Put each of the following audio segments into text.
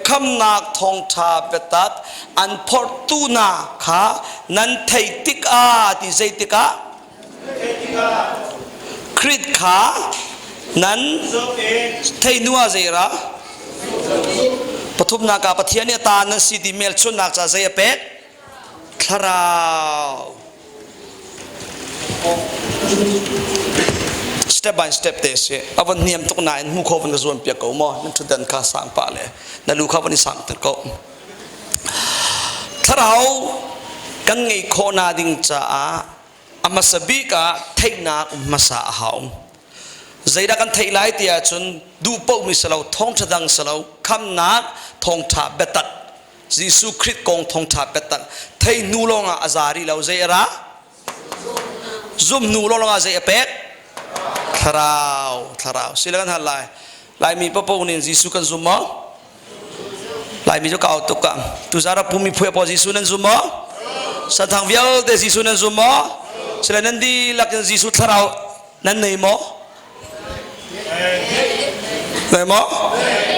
Khamnak thawngṭha biatak an phorhtu hna kha nan theih tikah ti zei tikah Krit kha nan theih hnu ah zei ra? Pathumnak ah Pathian nih a ta nan si ti hmelchunhnak ca zei a pek? Thlarau. Step by step te si. A von niam tuk nain hmu kho van ka zuam piak ko maw? Nan ṭhutdan kha sang pah le na lu kha van i sang ter ko. Thlarau kan ngeih khawhnak ding caah a hmasa bik ah theihnak hmasa a hau. Zeidah kan theih lai ti ahcun duh paohmi si lo, thawngṭha dang si lo, khamnak thawngṭha biatak Jesuh Khrih kong thawngṭha biatak thei hnu lawngah a za rih lo zei a ra? Zum hnu lawngah zei a pek? Thlarau, thlarau. Sila kan hal lai. Laimi papo nih Jesuh kan zum maw? Laimi cu kau tuk ka. Tuzara pumi phuai paw Jesuh nan zum maw? Santhang vialte Jesuh nan zum maw? Sila nan dihlak in Jesuh thlarau nan nei maw? Nei maw?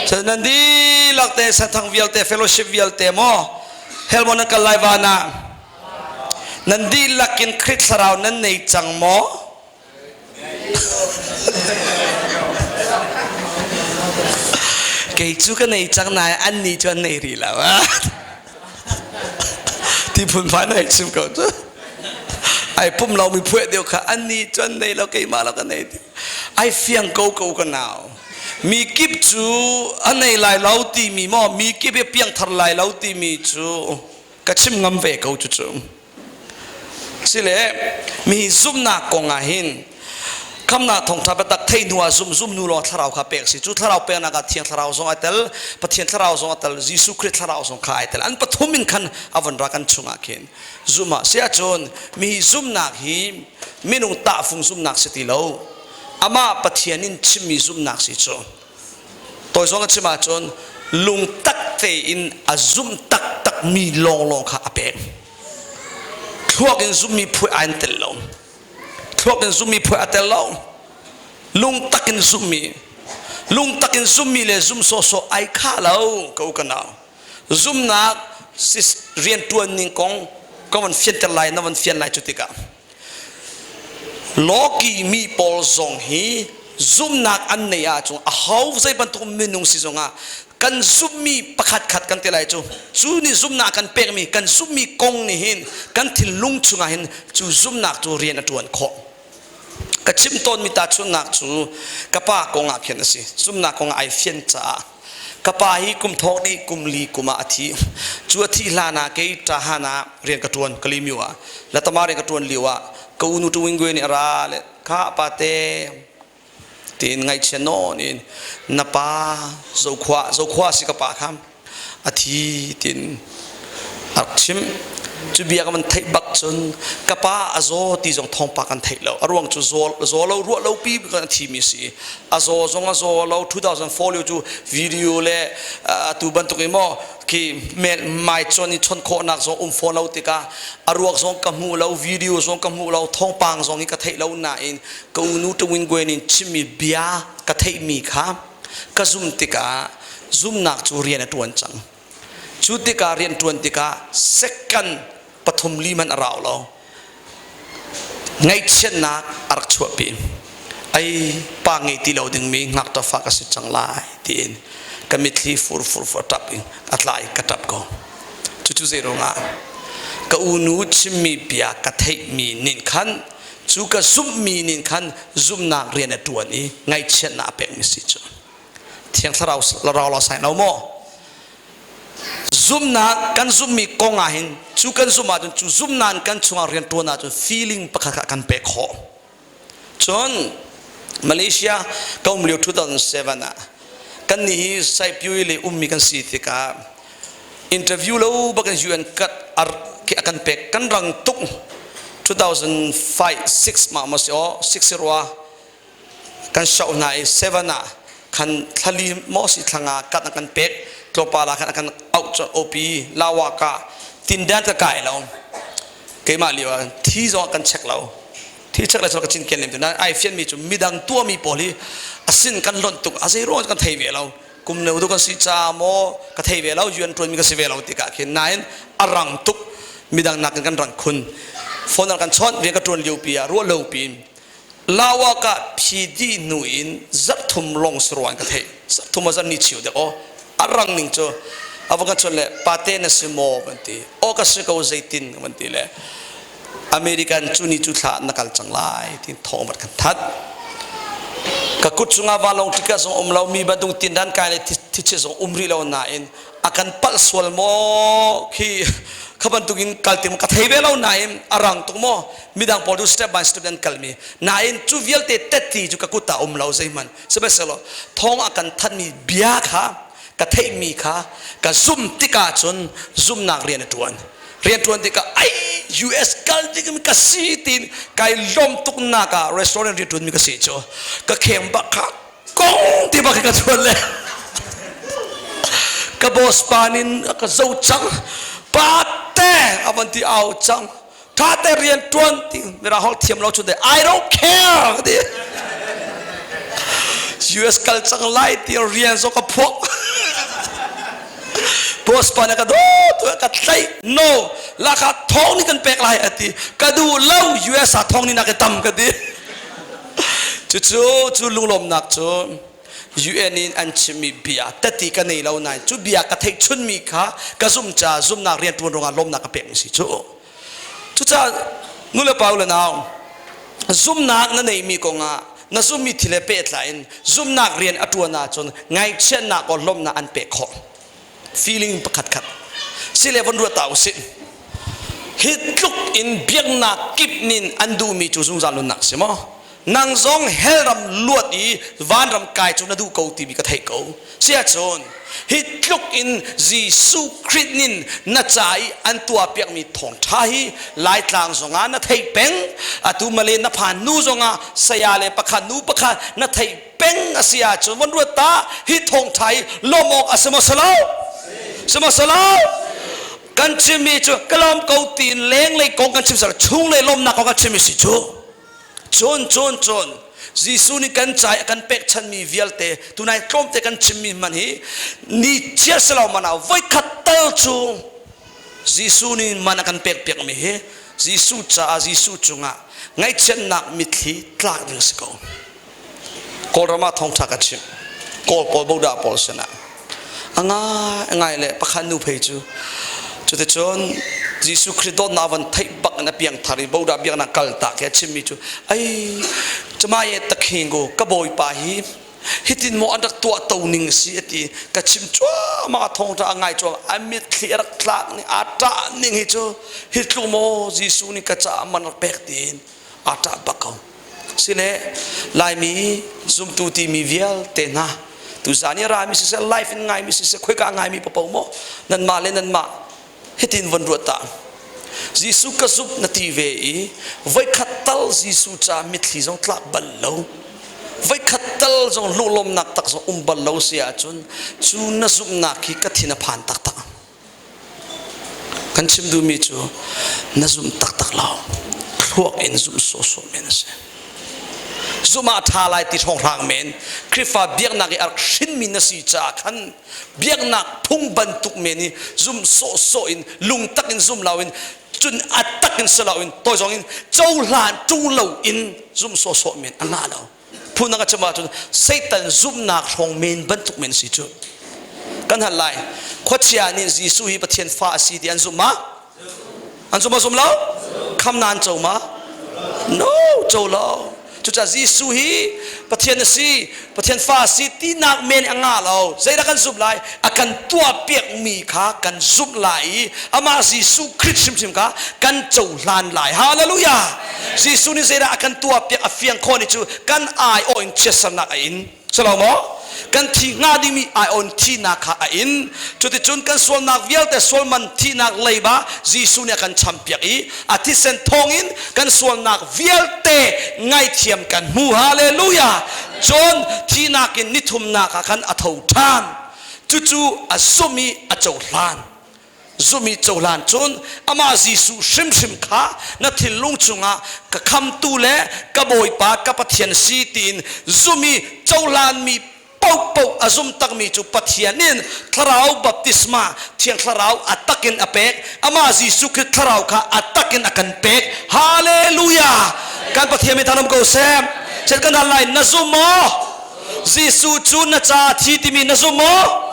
Sila nan dihlak te santhang vialte fellowship vialte maw? Hell maw nan kal lai van ah? Nan dihlak in Khrih thlarau nan nei cang maw? Kei cu ka nei cang nain annih cu an nei rih lo. Ti phunphai na hei chim ko cu. Ai pum lo mi phueh deuh kha annih cu an nei lo keimah lo ka nei ti. Ai fiang ko ko ka nau. Mi kip cu a nei lai lo timi maw mi kip i piangthar lai lo timi cu ka chim ngam ve ko cucu. Sile mi zumhnak kong ah hin khamnak thawngṭha biatak thei hnu ah zum zum hnu lawng thlarau kha pek si cu thlarau peknak ah thiang thlarau zong ai tel Pathian thlarau zong a tel Jesuh Khrih thlarau zong kha ai tel an pathum in khan a von ra kan chungah khin zum ah si ahcun mi zumhnak hi minung tahfung zumhnak si ti lo amah Pathian in chimmi zumhnak si cu Tawi zong a chim ahcun lungtak tein a zumh taktak mi lawnglawng kha a pek. Thluak in zummi phuai ai tel lo. Thluak in zummi phuai a tel lo. Lungtak in zummi lungtak in zummi le zum sawsawh ai khah lo ko ka nau. Zumnak riantuan ning kong ka van fianter lai na van fian lai cu tikah Lawki mi pawl zong hi zumhnak an neih ahcun aho zei bantuk minung si zongah kan zumhmi pakhat khat kan ti lai cu cu nih zumhnak kan pekmi kan zumhmi kong nih hin kan thinlung chungah hin cu zumhnak cu rian a ṭuan khawh. Ka chim tawnmi tahchunhnak cu ka pa kong ah khin a si. Zumhnak kong ah ai fian caah ka pa hi kum thawk dih kum li kum ah a thi. Cu a thih hlan ah kei ṭahan ah rian ka ṭuan Kalymyo ah. Latama rian ka ṭuan lio ah ka unu Tuwingwe nih a ra le kha pate tiin ngaihchia nawn in na pa Zokhua Zokhua si ka pa kha a thi tiin a rak chim. Cu bia ka van theih bak cun ka pa a zaw ti zong thawngpang kan theih lo. A ruang cu zaw, zaw lo ruah lo pi kan a thimi si. A zaw zong a zaw lo 2004 lio cu video le atu bantuk in maw khi mai chon i chon khawhnak zong um fawn lo tikah a ruak zong ka hmu lo video zong ka hmu lo thawngpang zong hi ka theih lo nain ka unu Tawin Gwen in chimmi bia ka theihmi kha ka zum tikah zumnak cu rian a ṭuan cang. Cu tikah rian ṭuan tikah second pathum li hmanh a rau lo. Ngaihchiatnak a rak chuahpi. Ai pa ngei ti lo dingmi ngakṭa ka si cang lai tiin ka mitthli fur fur fur ṭap in a tla i ka ṭap ko. Cucu zei ruangah ka unu chimmi bia ka theihmi nin khan cu ka zumhmi nin khan zumhnak rian a ṭuan i ngaihchiatnak a pekmi si cu. Thiang Thlarau rau lo sai lo maw? Zumhnak kan zumhmi kong ah hin cu kan zumh ahcun cu zumhnak kan chungah rian ṭuan ahcun feeling pakhat kha kan pek khawh. Cun Malaysia ka um lio 2007 ah kan nih hi Saipui le ummi kan si tikah interview lo bakin UN kat ar a kan pek kan rang tuk 2005 6 ma ma si o 6 rua kan shoh hna i seven ah khan thlali maw si thlanga kat an kan pek tlawmpal ah khan a kan auh colh opi lawa ka tindan ka kai lo keimah lio ah thi zong kan check lo thi check le ka cin ken lem tu na ai fian mi cu midang tuah mi pawl hi asin kan lonh tuk a zei ruang kan thei ve lo. Kum no tu kan si ca maw ka thei ve lo, UN ṭuanmi ka si ve lo tikah khin nain a rang tuk midang nakin kan rang khun. Phone kan chawnh rian ka ṭuan lio pi ah ruah lo piin Lawak ah PD hnu in zarhthum lawng saruan ka theih. Zarhthum a zarh ni chiu dek aw. A rang ning cu a va kan chawnh le pate na si maw van ti. Aw ka si ko zeitin van ti le American cu ni cu thla na kal cang lai ti thawng vat kan that. Ka kut cungah vanlawng ticket zong um lo mi bantuk tindan kai le thichi zong um rih lo nain a kan palh sual maw khi kha bantukin kal tim ka thei ve lo nain a rang tuk maw midang pawl cu step by step an kalmi nain cu vialte tetti cu ka kut ah um lo zeihmanh sihmanhsehlaw thawng a kan thanmi bia kha ka theihmi kha ka zum tikah cun zumnak rian a ṭuan rian ṭuan tikah ai US kal ding ka si tiin kai lawm tuk nak ah restaurant rian ṭuanmi ka si cu ka kheng bak kha kong ti bak ka chuan le ka boss pa nin ka zo cang pa te avan ti au cang tha te rian tuan ti mira hol thiam lo chu de I don't care ti US kal cang lai ti rian zo ka phuak boss pa na ka do tu ka tlai no laka thong ni kan pek lai ati ka du lo US a thong ni na ka tam ka ti Cucu cu lunglawmnak cu UN in an chimmi bia tati ka nei lo nain cu bia ka theih chunmi kha ka zum ca zumnak rianṭuan ruangah lawmnak ka pekmi si cu. Cucaah nu le pa u le nau zumnak na neimi kongah na zummi thil he pehtlai in zumnak rian a ṭuan ahcun ngaihchiatnak or lawmhnak an pek khawh. Feeling pakhat khat sile von ruat ta usih. Hi tluk in biaknak kip nin an duhmi cu zungzal nunnak si maw? Nang zong hell ram luat i vanram kai cu na duh ko timi ka theih ko. Siahcun hi tluk in Jesuh Khrih nin na ca i an tuahpiakmi thawngṭha hi Laitlang zongah na theih peng, atu Malay na phan hnu zongah saya le pakhat nu pakhat na theih peng a si ahcun von ruat ta hi thawngṭha hi lawm awk a si maw si lo? Si maw si lo? Kan chimmi cu ka lawm ko tiin lenglei kong kan chim sal chunglei lawmnak kong kan chimmi si cu cun cun cun Jesuh nih kan ca i a kan pekchanmi vialte tunai tlawmte kan chimmi hman hi ni chiar si lo man ah voikhat tal cu Jesuh nih man a kan pek piakmi hi Jesuh caah Jesuh cungah ngaihchiatnak mitthli tlak ding si ko. Kawlram ah thawngṭha ka chimh. Kawl pawl bodah pawl sinah. A ngai ngai le pakhat nu phei cu cuticun Jesuh Khrih dawtnak van theih bak in a piangthar i bodah biaknak kal tak hi a chimmi cu ai camaye takhingu ka bawipa hi hitin maw an rak tuah to ning si ati ka chim cuahmah thawngṭha a ngai cuahmah a mitthli a rak tlak ning a ṭah ning hi cu hi tluk maw Jesuh nih ka caah man rak pek tiin a ṭah bak ko Sile Laimi zumtu timi vialte hna tuzan i rami siseh life in ngaimi siseh khoika ngaimi papo maw nanmah le nanmah hitin von ruat ta Jesuh ka zumh na ti ve i voikhat tal Jesuh ca mitthli zong tlak bal lo voikhat tal zong lunglawmnak tak zong um bal lo si ahcun cu na zumhnak hi ka thin a phan taktak Kan chim duhmi cu na zumh taktak lo. Thluak in zumh sawhsawh men a si. Zumh ah ṭha lai ti hrawnghrang men Khrihfa biaknak i a rak hrinmi na si caah khan biaknak phung bantuk men i zumh sawhsawh in lungtak in zum loin cun a tak in si loin toi zong in cohlan ṭung loin zumh sawhsawh men a ngah lo. Phundang a chim ahcun Satan zumhnak hrawng men bantuk men si cu. Kan hal lai. Khuachia nih Jesuh hi Pathian fa a si ti an zumh ma? An zum ma zum lo? Khamnak an co ma? No, co lo. Cucaah Jesuh hi Pathian a si, Pathian fa a si tinak men a ngah lo. Zeidah kan zumh lai? A kan tuahpiakmi kha kan zumh lai i amah Jesuh Khrih hrimhrim kha kan cohlan lai. Hallelujah! Jesuh nih zeidah a kan tuahpiak a fiang khawh ni cu kan aiawh in chiatsernak a in. Silo maw? Kan thi hnga dingmi aiawh in thihnak kha a in. Cuticun kan sualnak vialte sualman thihnak leiba Jesuh nih a kan champiak i a thisen thawngin kan sualnak vialte ngaithiam kan hmu. Hallelujah! Cun thihnak in nithumnak ah khan a tho ṭhan. Cucu a zumh i a cohlan. Zumh i cohlan cun amah Jesuh hrimhrim kha na thinlung chungah ka khamtu le ka Bawipa ka Pathian si tiin zumh i cohlanmi Paohpaoh a zum takmi cu Pathian in thlarau baptisma, Thiang Thlarau a takin a pek. Amah Jesuh Khrist thlarau kha a takin a kan pek. Hallelujah! Kan Pathian min thangam ko seh. Set kan hal lai, na zum maw? Jesuh cu na ca thi timi na zum maw?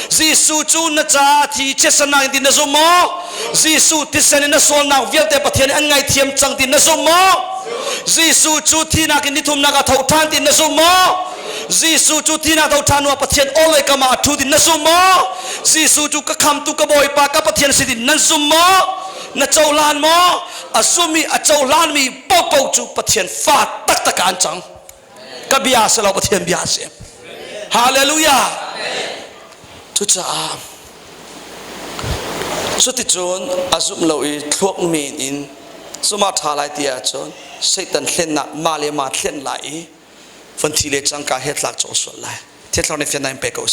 Jesuh cu na ca thi chiatsanak in ti na zum maw? Jesuh thisen in na sualnak vialte Pathian an ngaithiam cang ti na zum maw? Jesuh cu thinak in nithumnak a tho ṭhan ti na zum maw? Jesuh cu thinak tho ṭhan hnuah Pathian orhlei kam ah a ṭhu ti na zum maw? Jesuh cu ka khamtu ka Bawipa ka Pathian si ti nan zum maw? Na cohlan maw? A zummi a cohlanmi paohpaoh cu Pathian fa taktak ah an cang. Ka bia si lo, Pathian bia si. Hallelujah. Cucaah cuticun a zumh lo i thluak men in zumah ṭha lai ti ahcun Satan hlennak mah le mah thlen lai i von thi le cangka he tlak cawh sual lai. Thiang Thlarau nih fiannak in pe ko seh.